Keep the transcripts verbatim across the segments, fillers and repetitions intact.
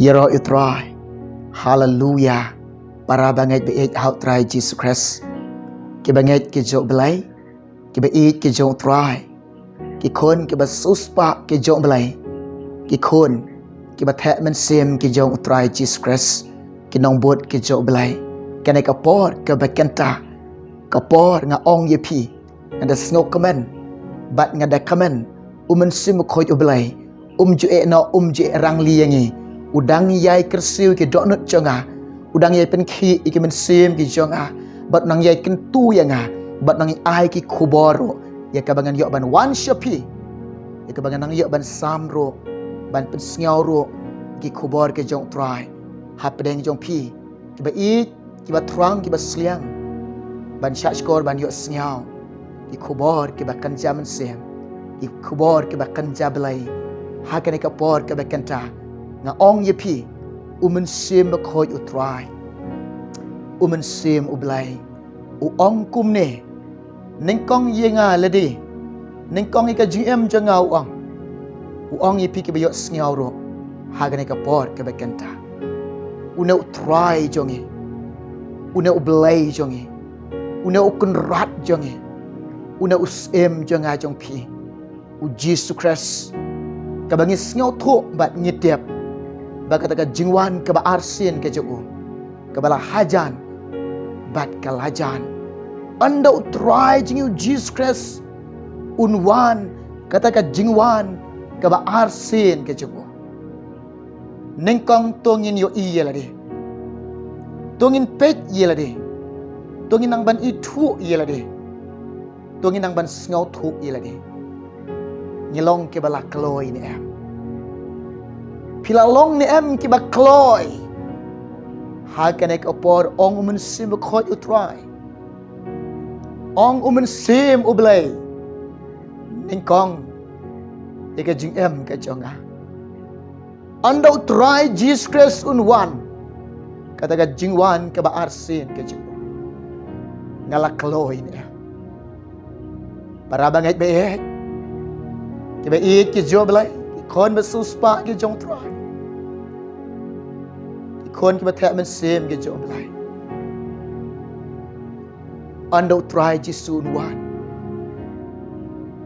Ïaroh ïa u Trai. Haleluya. Para bangeit ba ïeit ha u Trai Jisu Khrist. Ki bangeit ki jong u Blei, ki ba ïeit ki jong u Trai. Ki khun ki ba siewspah ki jong u Blei. Ki khun ki ba theh mynsiem ki jong u Trai Jisu Khrist. Ki nongbud ki jong u Blei. Kane ka por ka ba kynta, ka por nga ong ïa phi, nga da sngewkmen bad nga da kmen, u Mynsiem Bakhuid u Blei um ju eh noh, um ju eh rangli ïa ngi. U dang ïai kyrsiew ki dohnud jong nga, u dang ïai pynkhih ïa ki mynsiem ki jong nga, bad u nang ïai kyntu ïa nga, bad u nang ïai ai ki khubor ruh ïa kaba ngan ïoh ban wan sha phi, ïa kaba ngan nang ïoh ban sam ruh, ban pynsngew ruh ki khubor ki jong u Trai hapdeng jong phi, ki ba ïeit, ki ba thrang, ki ba sliang, ban shahshkor ban ïohsngew ki khubor ki ba kynja mynsiem, ki khubor ki ba kynja Blei. Ha kane ka por ka ba kynta, nga ong ïa phi, u Mynsiem Bakhuid u Trai, u Mynsiem u Blei u ong kumne, nyngkong ïa nga lade, nyngkong ïa ka jingim jong nga, u ong. U ong ïa phi ki ba ïohsngew ruh ha kane ka por ka ba kynta. Une u Trai jong ngi, une u Blei jong ngi, une u Kynrad jong ngi, une u Syiem jong nga jong phi, u Jisu Khrist, kaba ngi sngewthuh bad ngi tip ba kata ka jingwan ka ba arsien ka jong u, ka ba la hajan bad ka la jan. Ynda u Trai jong ngi u Jisu Khrist un wan, kata ka jingwan ka ba arsien ka jong u, nyngkong to ngin ïohi ïa lade, to ngin peit ïa lade, to ngin nang ban ithuh ïa lade, to ngin nang ban sngewthuh ïa lade. Ngi long ki ba la kloi ne em? Phi la long ne em ki ba kloi? Ha kane ka por, ong u Mynsiem Bakhuid u Trai, ong u Mynsiem u Blei, nyngkong ïa ka jingim ka jong nga. Ynda u Trai Jisu Khrist un wan, kata ka jingwan ka ba arsien ka jong u, nga la kloi ne em? Para bangeit ba ïeit, ki ba ïeit ki jong u Blei, ki khun ba siewspah ki jong u Trai, ki khun ki ba theh mynsiem ki jong u Blei, ynda u Trai Jisu un wan,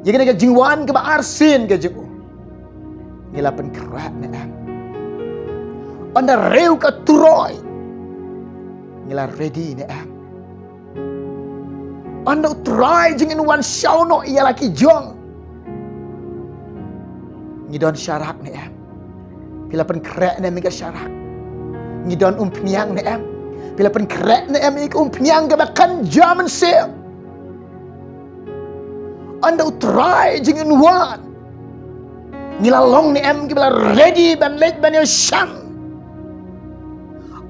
ïa kane ka jingwan ka ba arsien ka jong u, ngi la pynkhreh ne em? Ynda riew ka turoi, ngi la ready ne em? Ynda u Trai jong ngi un wan shaw noh ïa la ki jong, ngi don sharak ne em? Phi la pynkhreh ne em ïa ka sharak? Ngi don umphniang ne em? Phi la pynkhreh ne em ïa ka umphniang ka ba kynja mynsiem? Ynda u Trai jong ngi un wan, ngi la long ne em ki ba la ready ban leit ban ïashem?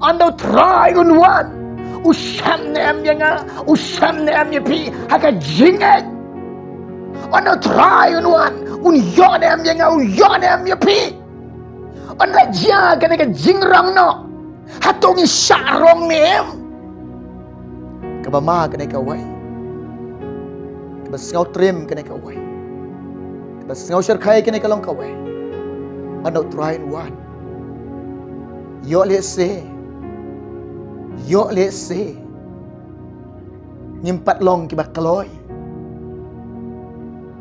Ynda u Trai un wan, u shem ne em ïa nga, u shem ne em ïa phi ha ka jingngeit? Ynda u Trai un wan, un ïoh ne em ïa nga, un ïoh ne em ïa phi? Ynda jia kane ka jingrong noh, hato ngi shah rong ne em? Ka ba ma kane kawei, ka ba sngew trim kane kawei, ka ba sngew shyrkhei kane ka long kawei. Ynda u Trai un wan, ïoh lehse, ïoh lehse ngim pat long ki ba kloi.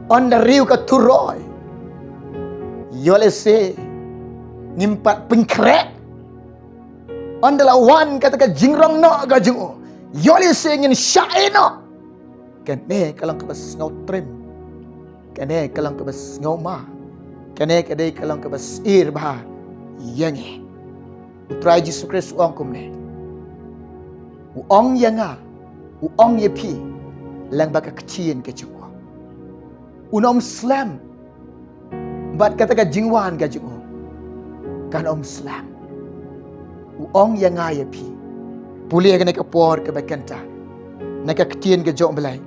Ynda riew ka turoi, ïoh lehse ngim pat pynkhreh. Ynda la wan kata ka jingrong noh ka jong u, ïoh lehse ngin shah ïeh noh. Kane ka long ka ba sngew trim, kane ka long ka ba sngew ma, kane ka dei ka long ka ba sheptieng bha ïa ngi. U Trai Jisu Khrist u ong kumne, u ong ïa nga, u ong ïa phi, lyngba ka ktien ka jong u. Un ym slem bad kata ka jingwan ka jong u, kan ym slem. U ong ïa nga ïa phi, pule ïa kane ka por ka ba kynta na ka ktien ka jong u Blei.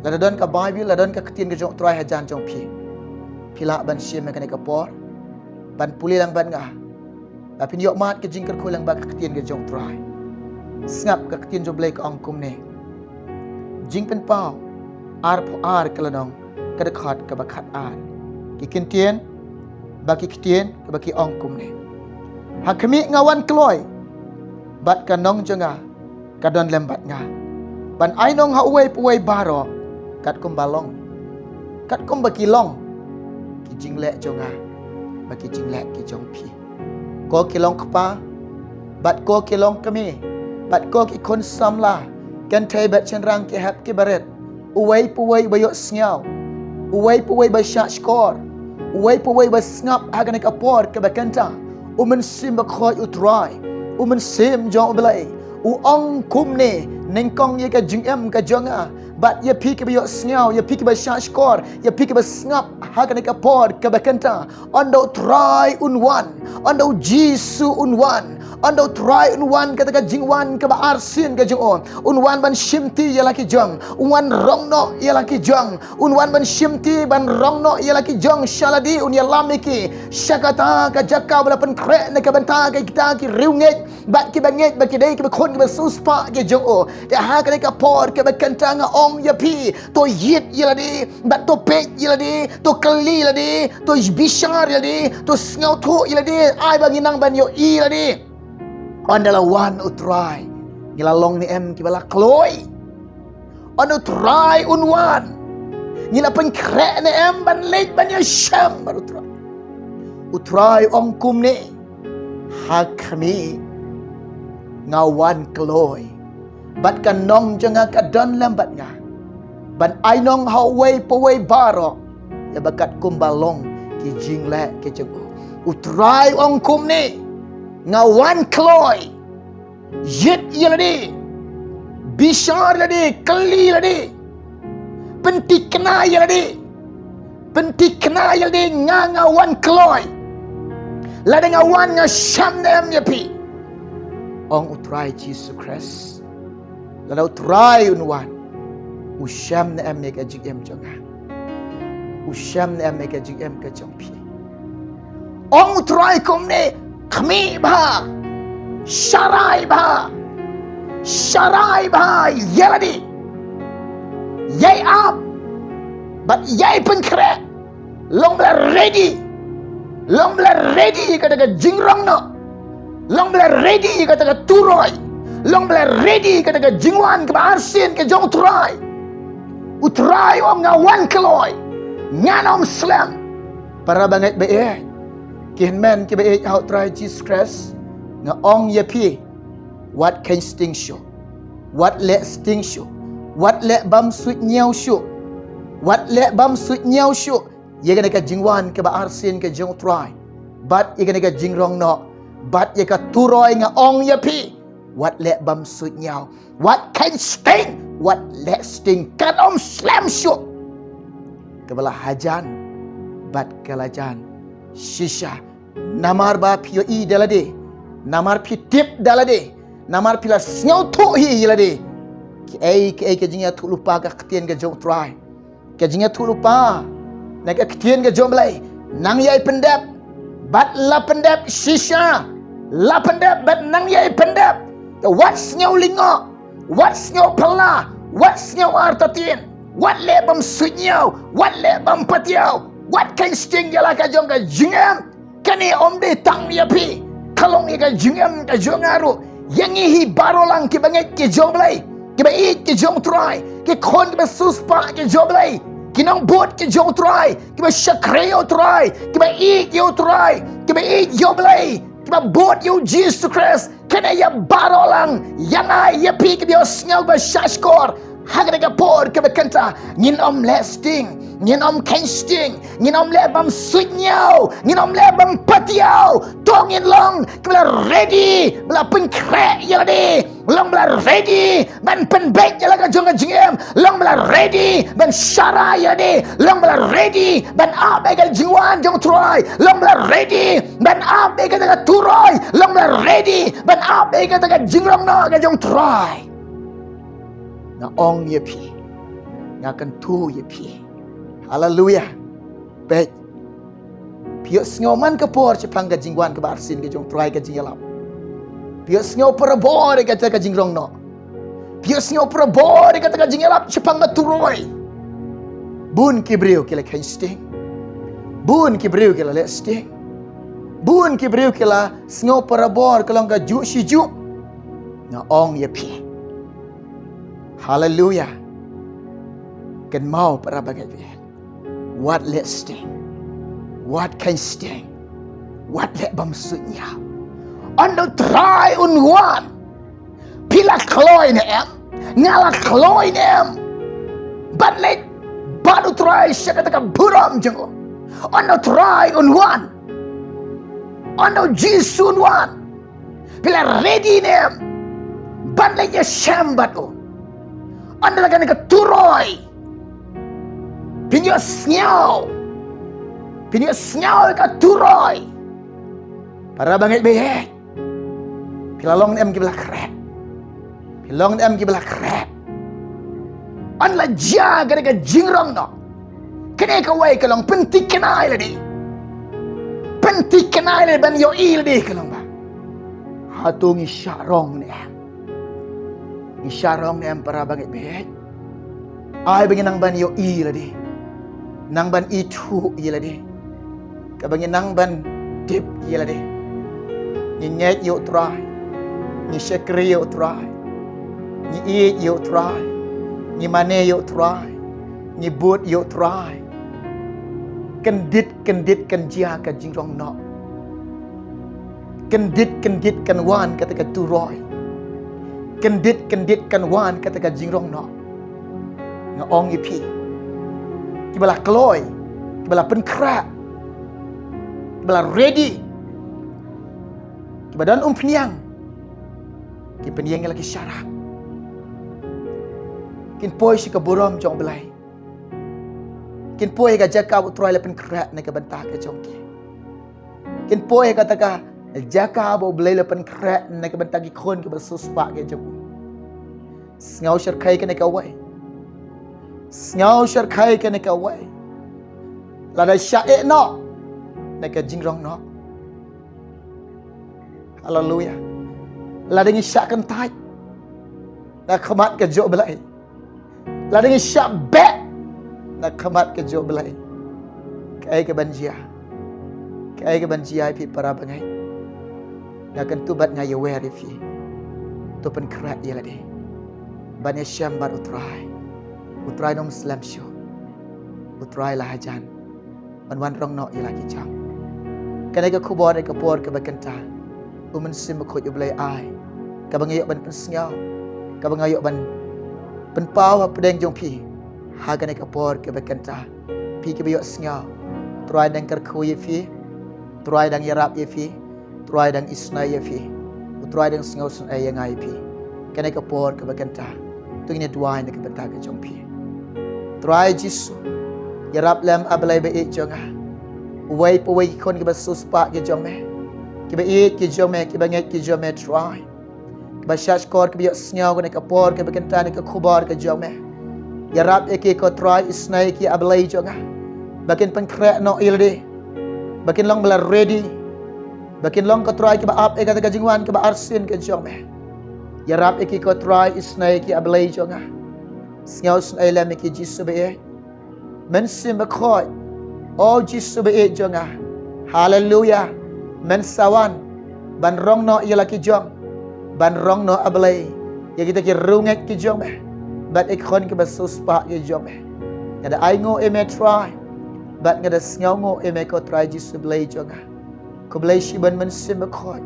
Lada don ka Baibl, lada don ka ktien ka jong u Trai hajan jong phi, phi lah ban shim ïa kane ka por ban pule lang bad nga, ba phin ïoh mad ka jingkyrkhu lyngba ka ktien ka jong u Trai. Sngap, ka ktien jong u Blei ka ong kumne. Jingpynpaw arphew ar ka lynnong, ka dkhot ka ba khatar. Ki ktien, ba ki ktien ka ba ki ong kumne. Ha khmih nga wan kloi, bad ka nong jong nga ka don lem bad nga, ban ai nong ha uwei pa uwei baroh katkum ba long, katkum ba ki long ki jingleh jong nga, ba ki jingleh ki jong phi. Ko ki long kpa, bad ko ki long kmie, bad ko ki khun samla, kynthei bad shynrang, ki hep ki barit, uwei pa uwei ba ïohsngew, uwei pa uwei ba shahshkor, uwei pa uwei ba sngap ha kane ka por kaba kynta, u Mynsiem Bakhuid U Trai, u Mynsiem jong U Blei, u ong kumne, nyngkong ïa ka jingim ka jong nga, bad ïa phi kiba ïohsngew, ïa phi kiba shahshkor, ïa phi kiba sngap ha kane ka por kaba kynta, ynda U Trai un wan, ynda U Jisu un wan, ynda U Trai un wan, kata ka jingwan kaba arsien ka jong u, un wan ban shimti ïa la ki jong, un wan rong noh ïa la ki jong, un wan ban shimti ban rong noh ïa la ki jong sha lade, un ïalam ïa ki sha kata ka jaka ba la pynkhreh na ka bynta ka kita ki riewngeit bad kiba ngeit ba ki dei kiba khun kiba siewspah ki jong u. Te ha kane ka por kaba kynta nga ong ïa phi, to ïit ïa lade, bad to peit ïa lade, to kylli ïa lade, to bishar ïa lade, to sngewthuh ïa lade, ai ba ngin nang ban ïohi ïa lade. Ynda la wan U Trai, ngi la long ne em kiba la kloi? Ynda U Trai un wan, ngi la pynkhreh ne em ban leit ban ïashem bad U Trai? U Trai ong kumne, ha khmih nga wan kloi, bad ka nong jong nga ka don lem bad nga, ban ai nong ha uwei pa uwei baroh, ïa ba katkum ba long ki jingleh ki jong u. U Trai ong kumne, nga wan kloi, ïit ïa lade, bishar ïa lade, kylli ïa lade, pynthikna ïa lade, pynthikna ïa lade, nga, nga wan kloi. Lada nga wan nga shem ne em ïa phi? Ong U Trai Jisu Khrist, lada U Trai un wan, u shem ne em ïa ka jingim jong nga? U shem ne em ïa ka jingim ka jong phi? Ong U Trai kumne, khmih bha, sharai bha, sharai bha ïa lade, ïai ap bad ïai pynkhreh. Long ba la ready, long ba la ready kata ka jingrong noh, long ba la ready kata ka turoi, long ba la ready kata ka jingwan kaba arsien ka jong U Trai. U Trai ong, nga wan kloi, ngan ym slem. Para bangeit ba ïeit, ki hynmen kiba ïeit ha U Trai Jisu Khrist, nga ong ïa phi, wat kheiñ sting shuh, wat leh sting shuh, wat leh bam suidñiew shuh, wat leh bam suidñiew shuh ïa kane ka jingwan kaba arsien ka jong U Trai, bad ïa kane ka jingrong noh, bad ïa ka turoi. Nga ong ïa phi, wat leh bam suidñiew, wat kheiñ sting, wat leh sting, kan ym slem shuh. Kaba la hajan bad ka la jan shisha, namar ba phi ïohi da lade, namar phi tip da lade, namar phi la sngewthuh hi ïa lade. Kiei kiei ka jingïathuhlypa ka ktien ka jong U Trai, ka jingïathuhlypa na ka ktien ka jong U Blei, nang ïai pyndep bad la pyndep shisha, la pyndep bad nang ïai pyndep. Te wat sngew lyngngoh, wat sngew phylla, wat sngew artatien, wat leh bam suidñiew, wat leh bam patiaw, wat kheiñ sting ïa la ka jong ka jingim. Kane ym dei tang ïa phi, ka long ïa ka jingim ka jong nga ruh, ïa ngi hi baroh lang kiba ngeit ki jong U Blei, kiba ïeit ki jong U Trai, ki khun kiba siewspah ki jong U Blei, ki nongbud ki jong U Trai, kiba shakri ïa U Trai, kiba ïeit ïa U Trai, kiba ïeit ïa U Blei, kiba bud ïa U Jisu Khrist. Kane ïa baroh lang, ïa nga, ïa phi kiba ïohsngew ba shahshkor ha kane ka por kaba kynta, ngin ym leh sting, ngin ym kheiñ sting, ngin ym leh bam suidñiew, ngin ym leh bam patiaw. To ngin long kiba la ready, ba la pynkhreh ïa lade, long ba la ready ban pynbeit ïa la ka jong ka jingim, long ba la ready ban sharai ïa lade, long ba la ready ban ap ïa ka jingwan jong U Trai, long ba la ready ban ap ïa kata ka turoi, long ba la ready ban ap ïa kata ka jingrong noh ka jong U Trai. Nga ong ïa phi, nga kyntu ïa phi. Haleluia. Peit, phi ïohsngew man ka por shaphang ka jingwan kaba arsien ka jong U Trai, ka jingïalap. Phi ïohsngew parabor ïa kata ka jingrong noh. Phi ïohsngew parabor ïa kata ka jingïalap shaphang ka turoi. Bun ki briew ki la kheiñ sting, bun ki briew ki la leh sting. Bun ki briew ki la sngew parabor ka long ka juh shi juh. Nga ong ïa phi. Haleluya. Kynmaw para bangeit. Wat leh sting. Wat kheiñ sting. Wat leh bym suidñiew. Ynda U Trai un wan. Phi la kloi ne em? Nga la kloi ne em? Ban leit bad U Trai sha kata ka burom jong u. Ynda U Trai un wan. Ynda U Jisu un wan. Phi la ready ne em? Ban leit ïashem bad u. Ynda la kane ka turoi. Phin ïohsngew. Phin ïohsngew ka turoi. Para bangeit baieit. Phi la long ne em kiba la khreh? Phi long ne em kiba la khreh? Ynda la jia kane ka jingrong noh. Kane kawei ka long pynthikna ïa lade. Pynthikna ïa lade ban ïohi ïa lade ka long ba. Hato ngi shah rong ne em? Ngi shah rong ne em para bangeit baieit? Ai ba ngi nang ban ïohi ïa lade. Nang ban ithuh ïa lade. Kaba ngi nang ban tip ïa lade. Ngi ngeit ïa U Trai. Ngi shakri ïa U Trai. Ngi ïeit ïa U Trai. Ngi mane ïa U Trai. Ngi bud ïa U Trai. Kyndit kyndit kan jia ka jingrong noh. Kyndit kyndit kan wan kata ka turoi. Kyndit kyndit kan wan kata ka jingrong noh. Nga ong ïa phi. Kiba la kloi, kiba la pynkhreh, kiba la ready, kiba don umphniang, ki pynïeng ïa la ki sharak. Kin poi sha ka burom jong U Blei. Kin poi ha ka jaka ba U Trai la pynkhreh na ka bynta ka jong ki. Kin poi ha kata ka jaka ba U Blei la pynkhreh na ka bynta ki khun kiba siewspah ki jong u. Sngew shyrkhei kane kawei. Sngew shyrkhei kane kawei. Lada shah eh noh na ka jingrong noh. Haleluya. Lada ngi shah kyntait na khmat ka jong U Blei. Lada ngi shah beh na khmat ka jong U Blei. Kaei kaban jia? Kaei kaban jia ïa phi para bangeit? Nga kyntu bad nga ïawer ïa phi. To pynkhreh ïa lade ban ïashem bad U Trai. U Trai un ym slem shuh. U Trai la hajan ban wan rong noh ïa la ki jong. Kane ka khubor ha ka por kaba kynta U Mynsiem Bakhuid U Blei ai, kaba nga ïoh ban pynsngew, kaba nga ïoh ban pynpaw hapdeng jong phi. Ha kane ka por kaba kynta, phi kiba ïohsngew, U Trai dang kyrkhu ïa phi. U Trai dang ïarap ïa phi. U Trai dang isynei ïa phi. U Trai dang sngewsynei ïa nga ïa phi. Kane ka por kaba kynta, to ngin ïa duwai na ka bynta ka jong phi. Trai Jisu, ïarap lem, A Blei ba ïeit jong nga. Uwei pa uwei ki khun kiba siewspah ki jong me, kiba ïeit ki jong me, kiba ngeit ki jong me Trai. Kiba shahshkor, kiba ïohsngew kane ka por kaba kynta na ka khubor ka jong me. Ïarap ïa ki ko Trai, isynei ïa ki A Blei jong nga. Ba kin pynkhreh noh ïa lade. Ba kin long ba la ready. Ba kin long ko Trai kiba ap ïa kata ka jingwan kaba arsien ka jong me. Ïarap ïa ki ko Trai, isynei ïa ki A Blei jong nga. Sngewsynei lem ïa ki Jisu ba ïeit. Mynsiem Bakhuid, O Jisu ba ïeit jong nga. Haleluya. Men sa wan ban rong noh ïa la ki jong. Ban rong noh A Blei ïa kita ki riewngeit ki jong me bad ïa ki khun kiba siewspah ki jong me. Nga da ainguh ïa me Trai bad nga da sngewnguh ïa me ko Trai Jisu Blei jong nga. Khublei shibun Mynsiem Bakhuid.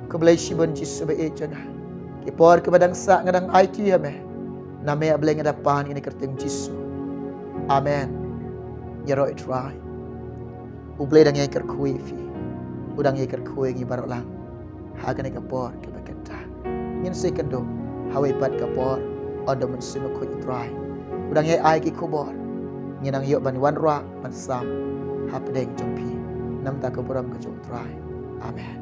Khublei shibun Jisu ba ïeit jong nga. Ki por kiba dang sah nga dang aiti ha me. Na me A Blei nga da pan ïa kane ha ka kyrteng Jisu. Amen. Ïaroh ïa U Trai. U Blei dang ïai kyrkhu ïa phi. U dang ïai kyrkhu ïa ngi baroh lang ha kane ka por kaba kynta. Ngin sa ïakynduh ha kawei pat ka por, ynda U Mynsiem Bakhuid U Trai u dang ïai ai ki khubor. Ngin nang ïoh ban wanrah ban sam hapdeng jong phi. Namar ka burom ka jong U Trai. Amen.